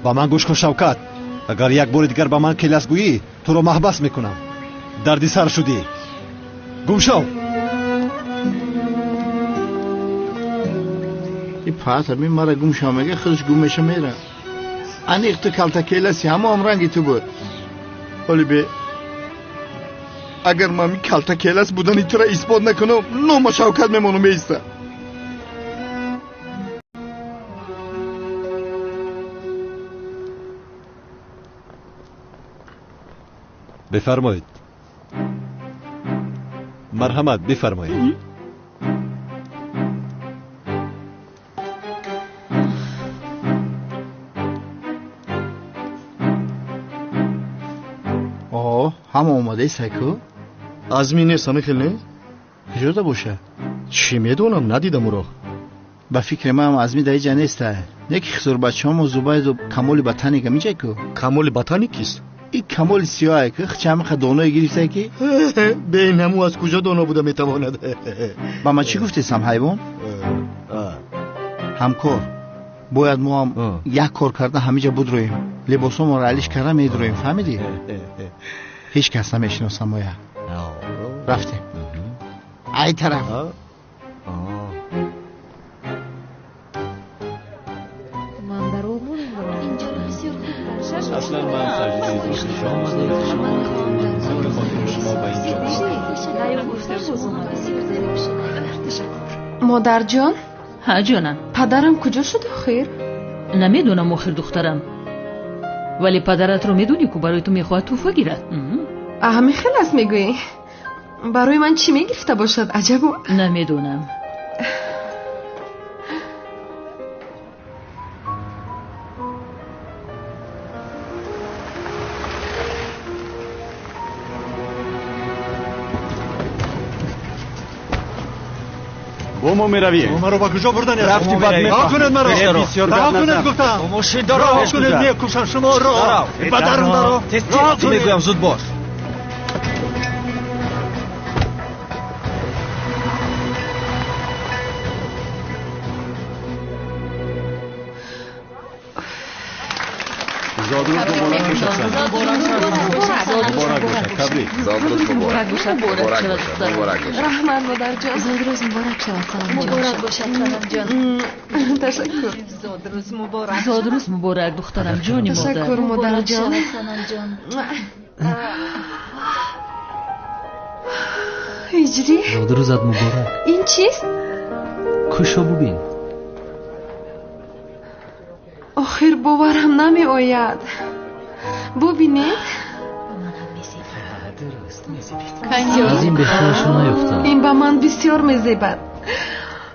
Ба ман гӯш кун, Шавкат. Агар як бори дигар ба ман келас гӯӣ, туро маҳбас мекунам. Дарди сар шудӣ. Гум шав. И пата ми мара гум шав мега, худаш гум меша мера. Аниқ ту калтакеласи, ҳамо ҳам ранги ту буд. Ҳоли бе, агар ман калтакелас будани тура исбот накунам, нома Шавкат мемонам меиста. Бифармоед. Марҳамат, бифармоед. О, ҳама омадаи сайку? Азми нест, ҳамин хел нест? Куҷода боша? Чӣ медонам, надидам ӯро. Ба фикри ман Азми дар иҷа неста. Неки хизурбачаҳомо Зубайду Камоли Ботаник ҳамиҷа ку? Камоли Ботаник кист? Ин камоли сиёҳе ки чамиқа доное гирифта ки? Бе ин ҳаму аз куҷо доно буда метавонад? Ба ман чӣ гуфтесам, ҳайвон? Ҳамкор, бояд мо ҳам як кор карда ҳамиҷа будроем. Либосомонро алиш карда медроем, фаҳмидӣ? Ҳеҷ кас намешиносам моя. Рафтем. Ай тараф. Ман дар Олмон Аслан ман саҷдаи хотири шумо ба инҷо. Модарҷон. Ҳа, ҷонам. Падарам куҷо шуд охир? Намедонам охир, духтарам, вале падаратро медонӣ ку, барои ту мехоҳад тӯҳфа гирад. Ҳамин хел аст мегӯӣ? Барои ман чӣ мегирифта бошад, аҷабо? Намедонам. Бо мо меравем. Шумо маро ба куҷо бурданед? Рафти бад. Раҳо кунед маро. Раҳо кунед, гуфтам. Раҳо кунед, мекушам шуморо. Ба дарун даро. Раҳо кунед. Мегӯям, зуд бош. Зодрӯз муборак бошад, Санам. Муборак бошад, табрик. Зодрӯз муборак. Муборак муборак бошад, муборак бошад. Раҳмат, модарҷон. Зодрӯз муборак шавад, Санамҷон. Муборак бошад, Санамҷон. Ташаккур. Зодрӯз муборак. Зодрӯз муборак, духтарам, ҷони модар. Ташаккур, модарҷон. Санамҷон. Ҳиҷрӣ. Зодрӯзат муборак. Ин чист? Кушо, бубин. Охир боварам намеояд. Бубинед. Аз ин беҳтарашро наёфтам. Ин ба ман бисёр мезебад.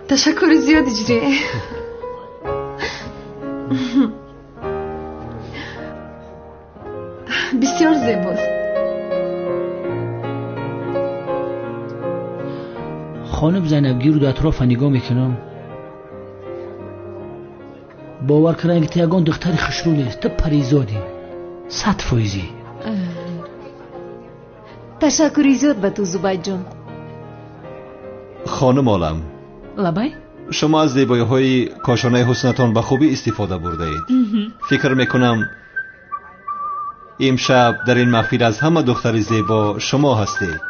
Ташаккури зиёд, Иҷрӣ. Бисёр зебост. Хонум Зайнаб, гирду атрофа нигоҳ мекунам, бовар кардам, ки ту ягон духтари хушрӯ нест, ту паризодӣ 100%-ӣ. Ташаккури зиёд ба ту, Зубайдҷон. Хонум Олам. Лабай. Шумо аз зебоиҳои кошонаи ҳуснатон ба хубӣ истифода бурдаед. Фикр мекунам, имшаб дар ин маҳфил аз ҳама духтари зебо шумо ҳастед.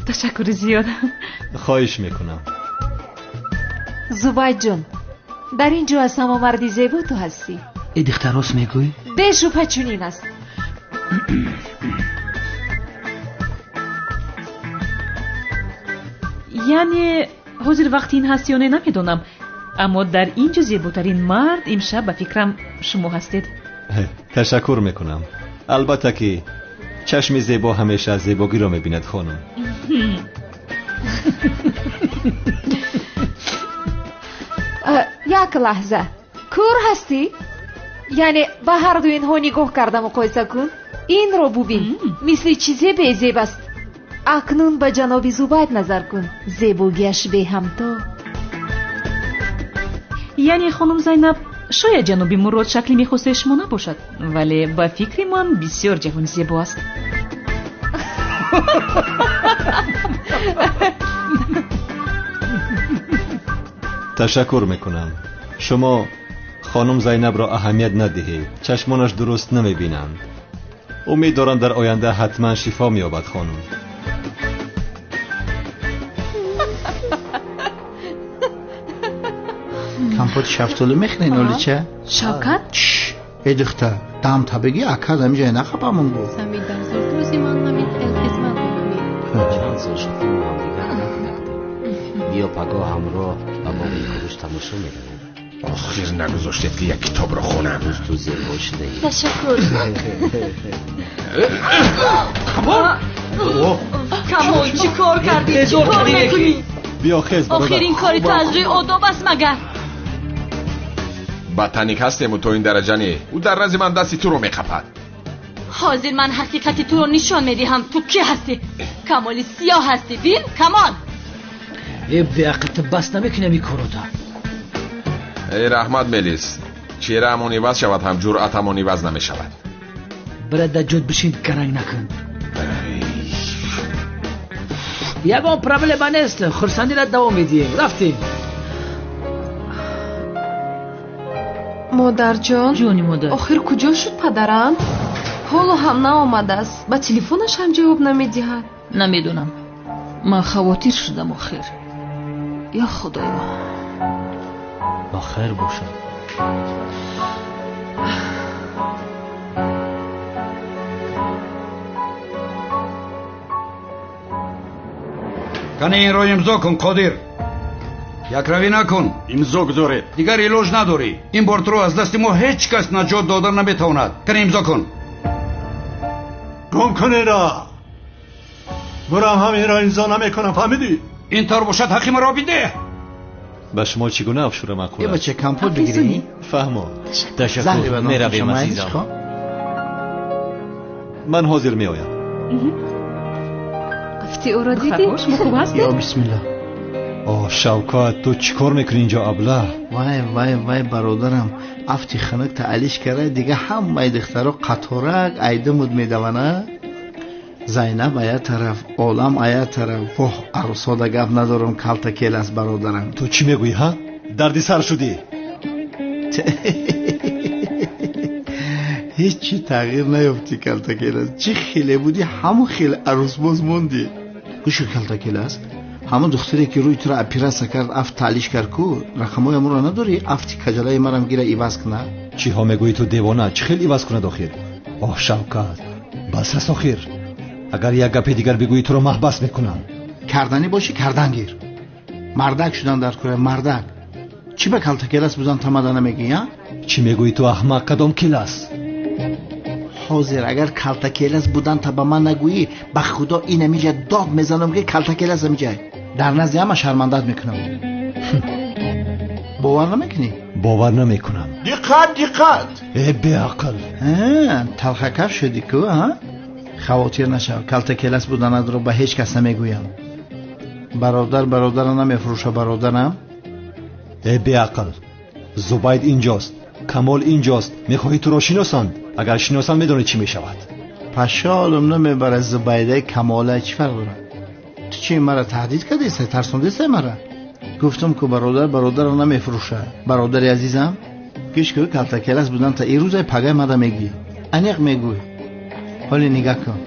Ташаккури зиёд. Хоҳиш мекунам. Зубайдҷон, дар ин ҷо аз ҳама марди зебо ту ҳастӣ. Э, духтар, рост мегӯӣ? Бешубҳа чунин аст. Яъне ҳозир вақти ин ҳаст ё не, намедонам, аммо дар ин ҷо зеботарин мард имшаб, ба фикрам, шумо ҳастед. Ташаккур мекунам. Албатта ки чашми зебо ҳамеша зебогиро мебинад, хонум. Як лаҳза, кӯр ҳастӣ? Яъне ба ҳарду инҳо нигоҳ карда муқоиса кун. Инро бубин, мисли чизе безеб аст. Акнун ба ҷаноби Зубайд назар кун, зебогиаш беҳамто. Яъне, хонум Зайнаб, шояд ҷаноби Мурод шакли мехостаи шумо набошад, вале ба фикри ман бисёр ҷавони зебо аст. Ташаккур мекунам. Шумо хонум Зайнабро аҳамият надиҳед, чашмонаш дуруст намебинанд. Умед дорам, дар оянда ҳатман шифо меёбад, хонум. Компоти шафтолу мехӯрен, олича? Шавкат. Э, духтар, дам табигӣ акад ҳамиҷа нақапамон буд. Сами, дар зодрӯзи ман ҳамин хел хизмат мекунӣ. Чанд сол шуд, ки мо ҳамдигар надидем. Биё, пагоҳ ҳамроҳ ба боғи Куруш тамошо меравем. Охир нагузоштед, ки як китобро хонам. Рӯз ту зебо шудаӣ. Ташаккур. Камол! Камол, чӣ кор кардӣ? Чӣ кор мекунӣ? Биё, хез, бародар. Охир ин кори ту аз рӯи одоб аст магар? Ба таник ҳастему то ин дараҷа не. Ӯ дар назди ман дасти туро меқапад. Ҳозир ман ҳақиқати туро нишон медиҳам. Ту кӣ ҳастӣ? Камоли сиёҳ ҳастӣ, бин, Камол. Э, беақл, ту бас намекунӣ ин корота? Эй, раҳмат, Мелис. Чеҳраамон иваз шавад ҳам, ҷуръатамон иваз намешавад. Бира дар ҷод бишин, гаранг накун. Ягон проблема нест, хурсандиро давом медиҳем. Рафтем. Модарҷон, ҷони модар, охир куҷо шуд падарам? Ҳоло ҳам наомадааст, ба телефонаш ҳам ҷавоб намедиҳад. Намедонам, ман хавотир шудам охир. Ё худоё, ба хайр бошад. Кани инро имзо кун, Қодир. Якравӣ накун. Имзо гузоред. Дигар илоҷ надорӣ. Ин бор туро аз дасти мо ҳеҷ кас наҷот дода наметавонад. Кани имзо кун. Гум кун инро. Бурам ҳам инро имзо намекунам, фаҳмидӣ? Ин тавр бошад, ҳаққи маро бидеҳ. Ба шумо чӣ гуна афшура маъқул аст? Е бача, компот бигирӣ? Фаҳмо. Ташаккур, меравем азизам. Ман ҳозир меоям. Афти ӯро дидӣ? Шумо хуб ҳастед? Ё бисмиллоҳ. Оҳ, Шавкат, ту чӣ кор мекунӣ инҷо, абла? Вай, вай, вай, бародарам, афти хунук таалиш кара, дига ҳамаи духтаро қаторак айдимуд медавана. Зайнаб ая тараф, олам ая тараф. Воҳ, арӯсода гап надорам, калта келас бародарам. Ту чӣ мегӯӣ, ҳа? Дарди сар шудӣ. Ҳеҷ чӣ тағйир наёфтӣ, калта келас. Чӣ хеле будӣ, ҳамон хеле арӯсбоз мондӣ. Гӯшо, калта келас, ҳамон духтаре ки рӯи туро оператсия кард, афт таълиш кард ку, рақамҳои амонро надорӣ? Афти каҷалаи марам гира иваз кунад. Чиҳо мегӯӣ ту, девона? Чӣ хел иваз кунад охир? Оҳ, Шавкат, бас аст охир. Агар як гапи дигар бигӯӣ, туро маҳбас мекунам. Карданӣ бошӣ, кардан гир. Мардак шудан дар кура, мардак. Чӣ ба калта келас будан тамада намегӯӣ, а? Чӣ мегӯӣ ту, аҳмақ? Кадом келас? Ҳозир агар калта келас будан та ба ман нагӯӣ, ба худо ин амиҷа дод мезанам ки калта келас амиҷа. Дар назди ҳама шармандат мекунам. Бовар намекунӣ? Бовар намекунам. Диққат, диққат! Э, беақл! Талхакаф шудӣ ку, а? Хавотир нашав, калта келас буданатро ба ҳеҷ кас намегӯям. Бародар бародарро намефурӯша, бародарам. Э, беақл! Зубайд инҷост, Камол инҷост. Мехоҳӣ туро шиносанд? Агар шиносанд, медонӣ чӣ мешавад. Пашолам намебарад. Зубайдаи Камола чӣ фарқ дорад? Ту чӣ маро таҳдид кардесай, тарсондесай мара? Гуфтам ку бародар бародарро намефурӯша. Бародари азизам, гӯш ку, калта келас будан та ирӯзай пагай мада мегӯӣ. Аниқ мегӯй. Ҳоле нигаҳ кун.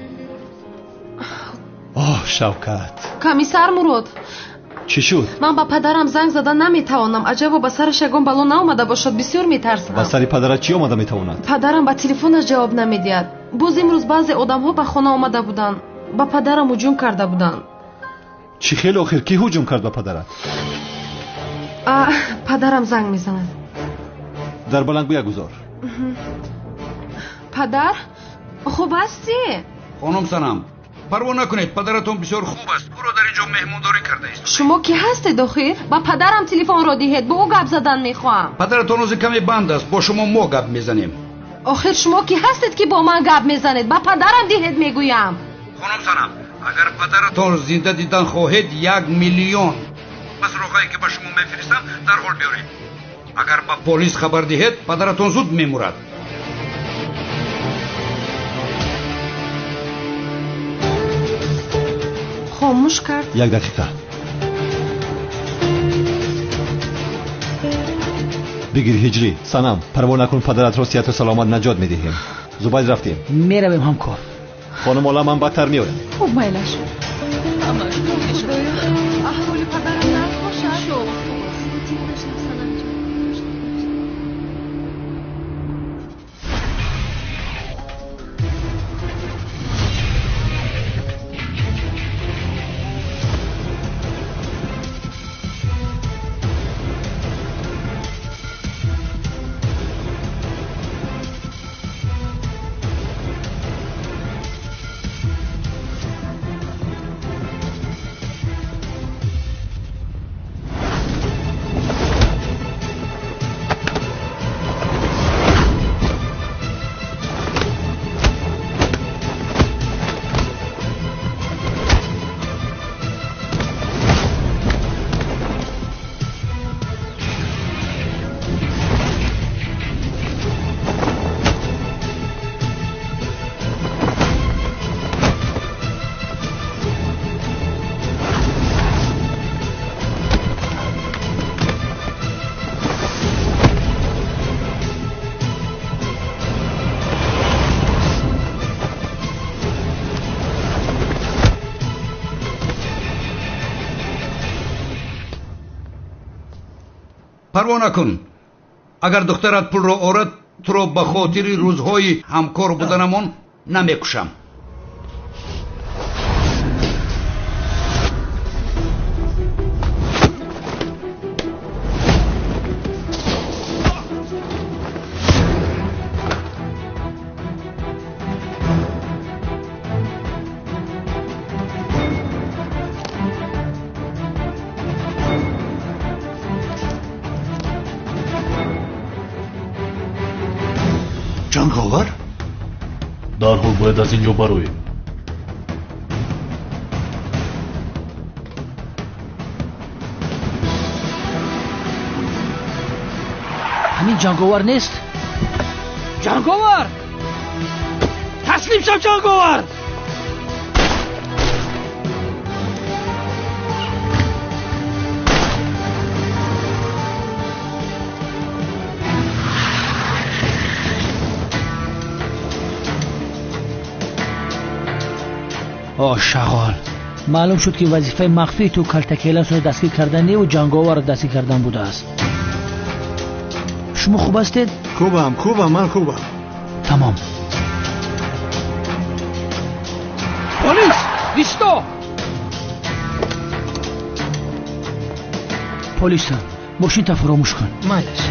Оҳ, Шавкат. Комиссар Мурод. Чӣ шуд? Ман ба падарам занг зада наметавонам. Аҷабо ба сараш ягон бало наомада бошад, бисёр метарсам. Ба сари падарат чӣ омада метавонад? Падарам ба телефонаш ҷавоб намедиҳад. Боз имрӯз баъзе одамҳо ба хона омада буданд, ба падарам ҳуҷум карда буданд. Чӣ хел охир? Кӣ ҳуҷум кард ба падарат? Падарам занг мезанад. Дар баландгӯя гузор. Падар, хуб ҳастӣ? Хонум Санам, парво накунед, падаратон бисёр хуб аст. Ӯро дар ин ҷо меҳмондорӣ кардааст. Шумо кӣ ҳастед охир? Ба падарам телефонро диҳед, бо ӯ гап задан мехоҳам. Падаратон ҳозир каме банд аст, бо шумо мо гап мезанем. Охир шумо кӣ ҳастед ки бо ман гап мезанед? Ба падарам диҳед мегӯям. Хонум Санам, агар падаратон зинда дидан хоҳед, 1 миллион ба суроғае ки ба шумо мефиристам дарҳол биёред. Агар ба полис хабар диҳед, падаратон зуд мемурад. Хомӯш кард. Як дақиқа. Бигир ҳиҷрӣ. Санам, парво накун, падаратро сиҳату саломат наҷот медиҳем. Зубайд, рафтем. Меравем ҳамкор. Хонум Олам, ман бадтар меоям. Хуб, майлаш. Худоё, аҳволи падарам нағз бошад. Парво накун. Агар духтарат пулро орад, туро ба хотири рӯзҳои ҳамкор буданамон намекушам. Ҷанговар? Дарҳол бояд аз ин ҷо бароем. Ҳамин ҷанговар нест? Ҷанговар! Таслим шав, ҷанговар! О шағол, маълум шуд, ки вазифаи махфии ту калтакеласро дастгир кардан неву ҷанговарро дастгир кардан будааст. Шумо хуб ҳастед? Хубам, хубам, ман хубам. Тамом. Полис, исто! Полисам, мошинта фаромӯш кун. Майлаш.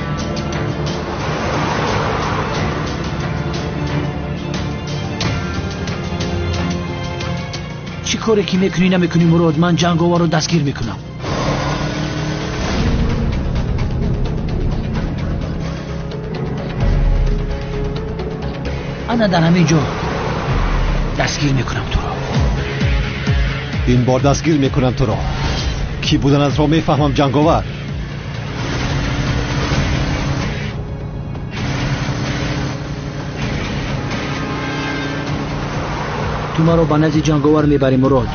Чӣ коре ки мекунӣ намекунӣ, Мурод, ман ҷанговарро дастгир мекунам. Ана дар ҳамин ҷо дастгир мекунам туро. Ин бор дастгир мекунам туро. Кӣ буданатро мефаҳмам, ҷанговар. Ту маро ба назди ҷанговар мебарӣ, Мурод.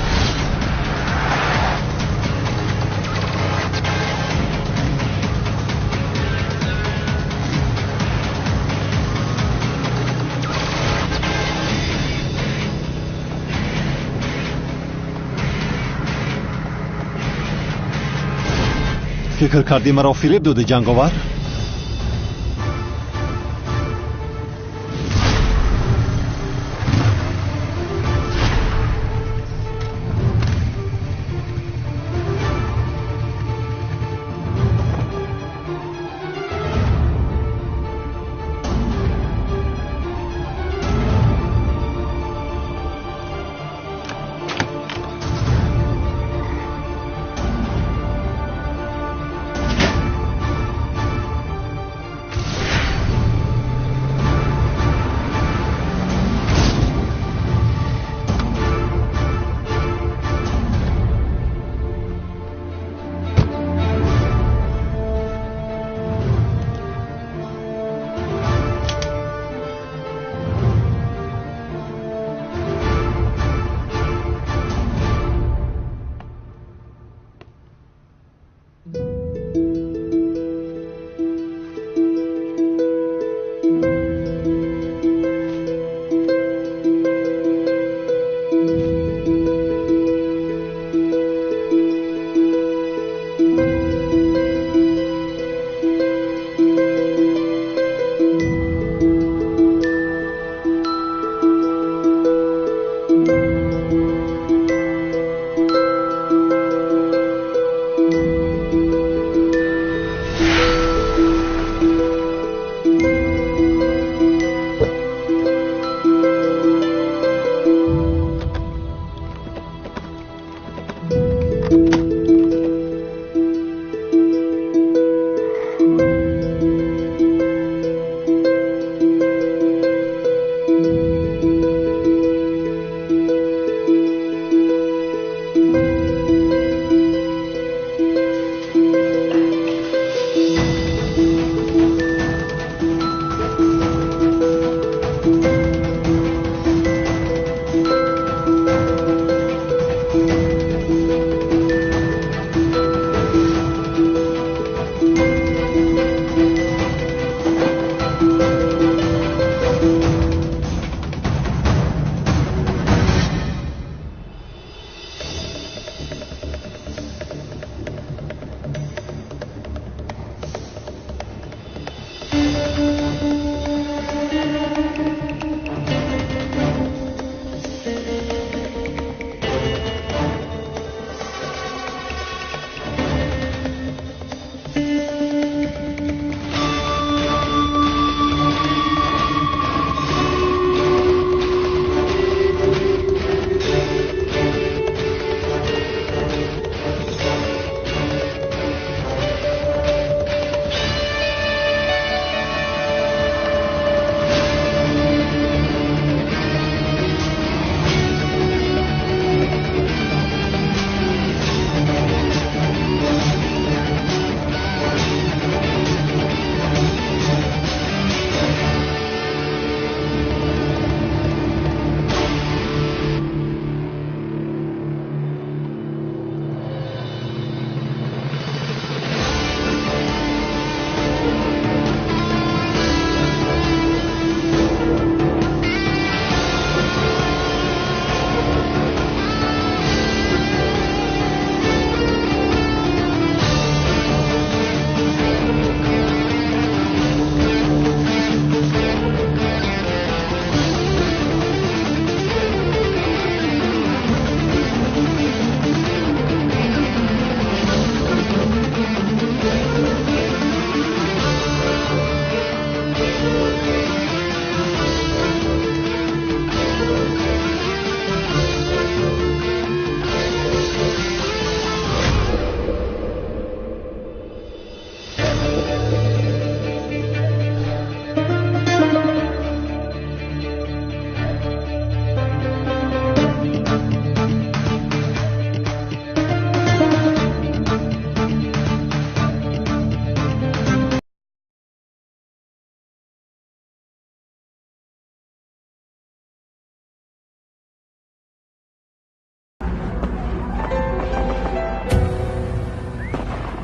Фикр кардӣ маро фиреб додӣ, ҷанговар?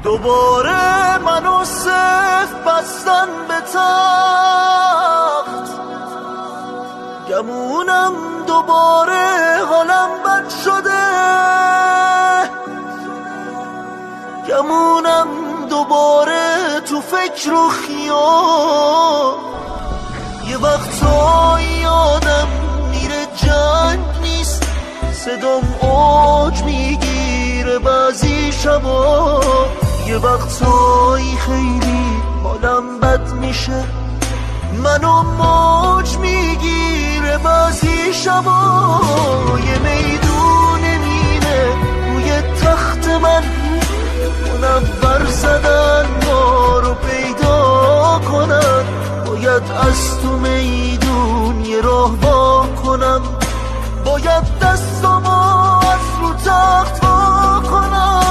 دوباره منو صف بستن به تخت، گمونم دوباره حالم بد شده، گمونم دوباره تو فکر و خیال. یه وقتایی یادم میره جنگ نیست، صدام اوج میگیره بعضی شبا. یه وقتایی خیلی حالم بد میشه، منو موج میگیره بعضی شبا. یه میدون میره روی تخت من، منور زدن ما رو پیدا کنن. باید از تو میدون یه راه وا کنم، باید دستمو از رو تخت وا کنم.